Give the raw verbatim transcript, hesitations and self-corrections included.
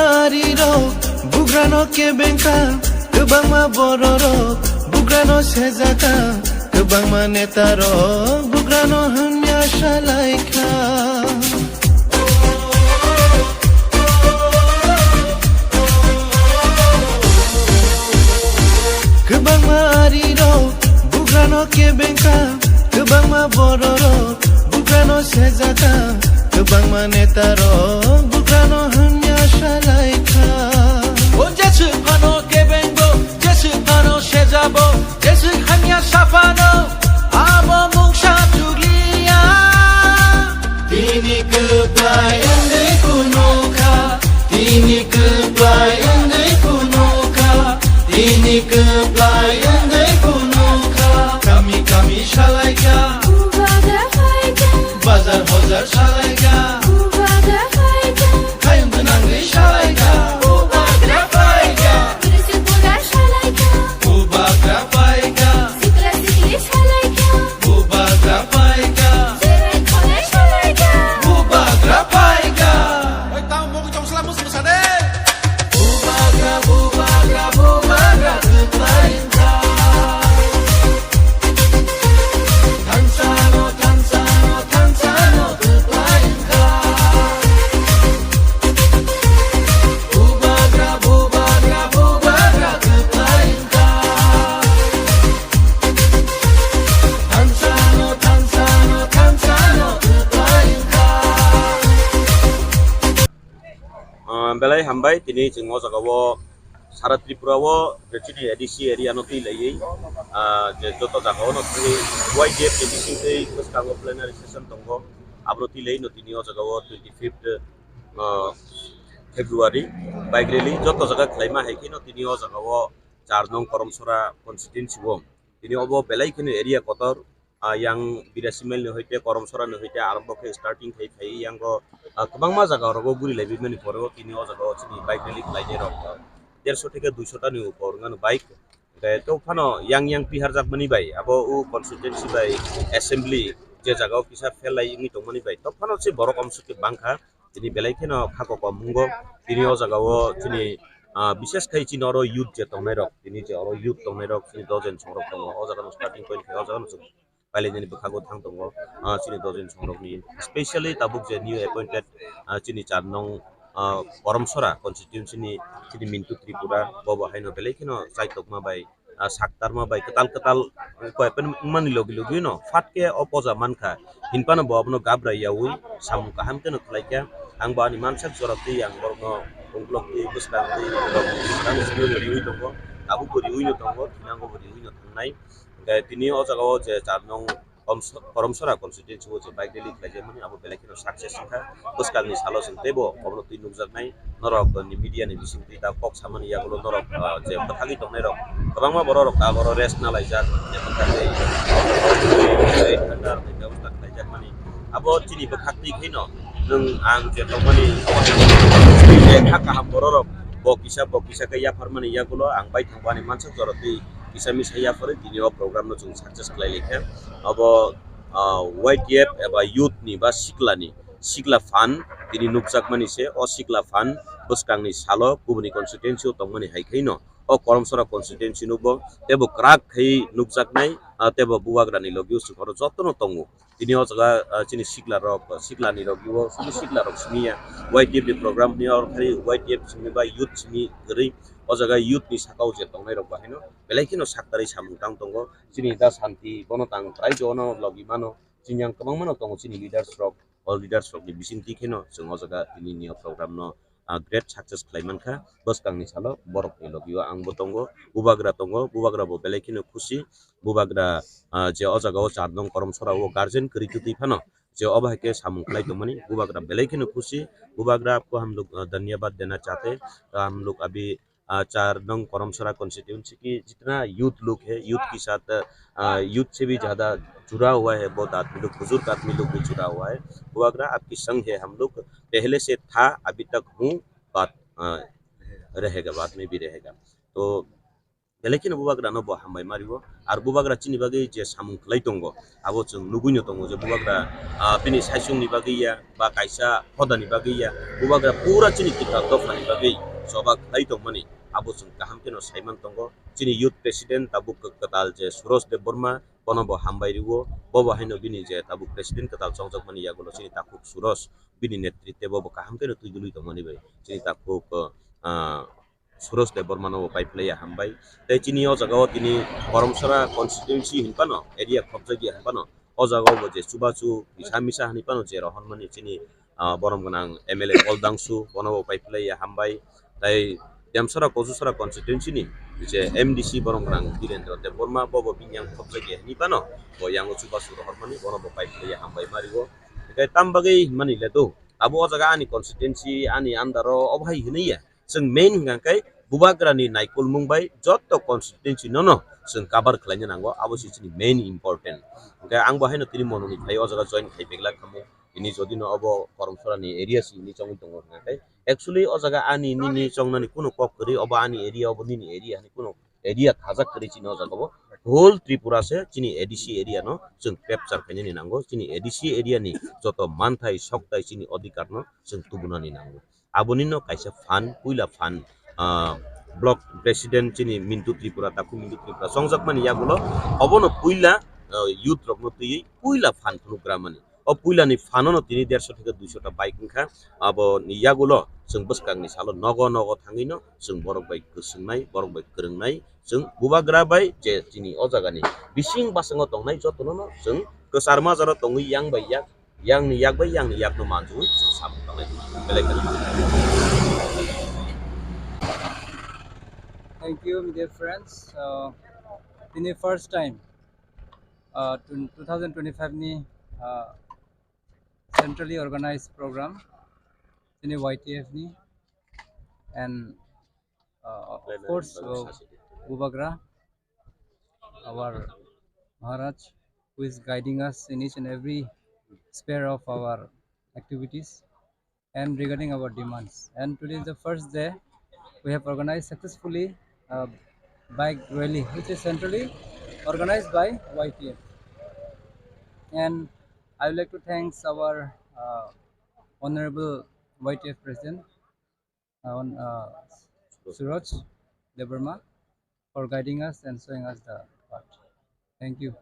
Arirok bugrano kebengkha, kwbangma bororok bugrano sejaka, kwbangma netarok bugrano hamya salaikha. Kwbangma arirok bugrano kebengkha, kwbangma bororok bugrano sejaka, kwbangma netarok bugrano hamya salaikha. O jeswk phano kebengbo, jeswk phano sejabo, jeswk hamya saphano, abo mungsa chukliya. Tini kwplai wngwi phunukha, tini kwplai wngwi phunukha, tini kwplai wngwi phunukha. Kami kami salaikha, Bubagra phaikha, bazar hojar salaikha, Bubagra phaikha, khayung gwnangwi salaikha, Bubagra phaikha, Tripura salaikha, Bubagra phaikha, Sikla sikli salaikha, Bubagra phaikha, Jirai khonai salaikha, Bubagra phaikha. Oi, tamo mugwi tong sala mus musa de. Bubagra, bubagra, bubagra kwplai wngkha. Thansano, thansano, thansano kwplai wngkha. Bubagra, bubagra, bubagra kwplai wngkha. Thansano, thansano, thansano kwplai wngkha. Ah, belai hambai, tini chwng o jaga o sara Tripura o chini A D C area no twi laiwi, ah, je joto jaga o no tini Y D F ni bising twi bwskango plenary session tongo, abono twi laiwi no tini o jaga o twenty fifth, ah, February bike rally joto jaga khlaima hai kheno tini o jaga o char nong Koromsora constituency o. Tini obo belai kheno area kotor, ah, yang birasi mile ni hoite Koromsora ni hoite arombo khe starting khai khai yang o, ah, kwbangma jaga rogo guri lai bini pore o tini o jaga o chini bike rally khlai nai rok, ah, derso theke duiso ta ni upor wngmano bike. Hwnkhe to phano yang yang piharjak mani bai abo o constituency bai assembly je jaga o kisa phelai wngwi tong mani bai to phano se borok omsok khe bangkha. Tini belai kheno kha kokom mungo. Tini o jaga o chini, ah, bishes khai chini oro youth je tongnai rok, tini je oro youth tongnai rok, chini dojen songrok tongo. O jaga no starting point khai o jaga no chwng pailai nani bwkhago thang tongo, ah, chini dojen songrok ni. Specially tabuk je new appointed, ah, chini char nong, ah, Koromsora constituency ni chini Mintu Tripura, bo bo haino belai kheno chaitokma bai ah, saktarma bai kwtal kwtal koi pen wngmani logi logi no phat khe o poja mankha hinphano bo abono gabra yaui samung kaham kheno khlaikha. Ang bo ani mansak jora twi ang borokno ungkulok twi bwskang twi borok bwskang simi bo riui tongo, tabuk bo riui no tongo, thinango bo riui no thangnai. Hwnkhe tini o jaga o je char nong Komso-, Koromsora constituency o je bike rally khlaijak mani abo belai kheno success wngkha. Bwskangni salo chwng teibo obono twi nukjaknai norok ni media ni bising twi ta kok samani yagulo norok, ah, je bwthagwi tongnai rok kwbangma borok rok ta oro rest na laijak je bwthagwi tei thanda rokni bebosta khlaijak mani abo chini bwkhak twi kheno nwng ang je tongmani je kha kaham borok rok bo kisa bo kisa khe yapharmani yagulo ang bai thangbo ani mansak jora twi kisa misa yapharwi tini o program no chwng success khlai laikha. Abo ah, Y T F eba youth ni ba sikla ni, sikla phan tini nukjakmani se, o sikla phan bwskangni salo kubuni constituency o tongmani hai khaino o Koromsora constituency no bo tebo kwrak khai nukjaknai, ah, tebo bubagra ni logi o chwng oro jotono tongo. Tini o jaga, ah, chini sikla rok, sikla ni logi o, chini sikla rok simi ya, Y T F ni program ni oro khai Y T F simi ba youth simi kwrwi, o jaga youth ni saka o je tongnai rok bo haino belai kheno saktarwi samung tang tongo. Chini da Santi bono tang trai jono logi mano. Chini yang kwbangma no tongo chini leaders rok, o leaders rok ni bising twi kheno chwng o jaga tini ni o program no, ah, great success khlai mankha. Bwskang ni salo borok ni logi o ang bo tongo, bubagra tongo, bubagra bo belai kheno khusi. Bubagra, ah, je o jaga o char nong Koromsora o guardian kwrwi kwtwi phano je obo hai khe samung khlai tongmani bubagra belai kheno khusi. Bubagra ko hum log, ah, dhanyabad dena chahte, hum log abhi, ah, char nong Koromsora constituency ki jitna youth log hai, youth ke sath, ah, youth se bhi zyada jura hua hai, bahut aadmi log, buzurg aadmi log bhi jura hua hai. Bubagra aapke sang hai, hum log pehle se tha, abhi tak hoon, baad, ah, rahega, baad mein bhi rahega. To Belai kheno bubagra no bo hambai ma rio. Ar bubagra chini bagwi je samung khlai tongo, abo chwng nugwi no tongo je bubagra, ah, bini saichung ni bagwi ya, ba kaisa hoda ni bagwi ya, bubagra pura chini tipra dopha ni bagwi choba khlai tongmani, abo chwng kaham kheno saiman tongo. Chini youth president tabuk kwtal je Suroj Debbarma, bono bo hambai rio, bo bo haino bini je tabuk president kwtal chongjakmani yagulo chini takhuk Suroj, bini netritwe bo bo kaham kheno twi dului tongmani bai chini takhuk, ah, Suroj Debbarma no bo pai phlai ya hambai. Tei chini o jaga o tini Borom Sora constituency hinphano area khopjak ya hinphano o jaga o bo je chubachu misa misa hinphano je rohormani chini, ah, borom gwnang M L A Paul Dangsu bono bo pai phlai ya hambai. Tei Demsora Kochusora constituency ni je M D C borom gwnang Birendra Debbarma bo bo bini yang khopjak ya hinphano bo yang o chubachu rohormani bono bo pai phlai ya hambai ma rio. Tei tam bagwi hinmani le do abo o jaga ani constituency ani under o obo hai hinwi ya. Chwng main hwnkha khe bubagrani naikolmung bai joto constituency no no chwng cover khlaina nango, abo se chini main important. Hwnkhe ang bo haino tini mononi phai o jaga join khai begla khamu. Tini jodi no obo Koromsorani area si hwnwi chongwi tongo hwnkha khe actually o jaga ani nini chongnani kuno kok kwrwi, obo ani area, obo nini area hwnwi kuno area thajak kwrwi chini o jaga bo. Whole Tripura se chini A D C area no chwng capture khainani nango, chini A D C area ni joto manthai soktai chini odhikar no chwng tubunani nango. Aboni no kaisa fund, puila fund, ah, block president chini Mintu Tripura, takhuk Mintu Tripura chongjakmani yagulo obono puila, ah, youth rokno twiwi puila fund phunukgramani. O puilani fund no tini dersho theke duisho ta bike wngkha. Aboni yagulo chwng bwskangni salo nogo nogo thangwi no chwng borok bai kwswngnai, borok bai kwrwngnai, chwng bubagra bai je chini o jagani bising basango tongnai jotono no chwng kwchar majaro tongwi yang bai yak, yang ni yak bai yang ni yak no manjui chwng samung tanglai belai kheno. Thank you, my dear friends. Uh, tini first time, uh, tw-, two thousand twenty-five ni, uh, centrally organized program, tini Y T F ni, and, uh, of course, uh, Bubagra, our Maharaj, who is guiding us in each and every sphere of our activities and regarding our demands. And today is the first day we have organized successfully a bike rally, which is centrally organized by Y T F. And I would like to thanks our, uh, Honorable Y T F President, uh, on, uh, Suraj Debbarma, for guiding us and showing us the path. Thank you.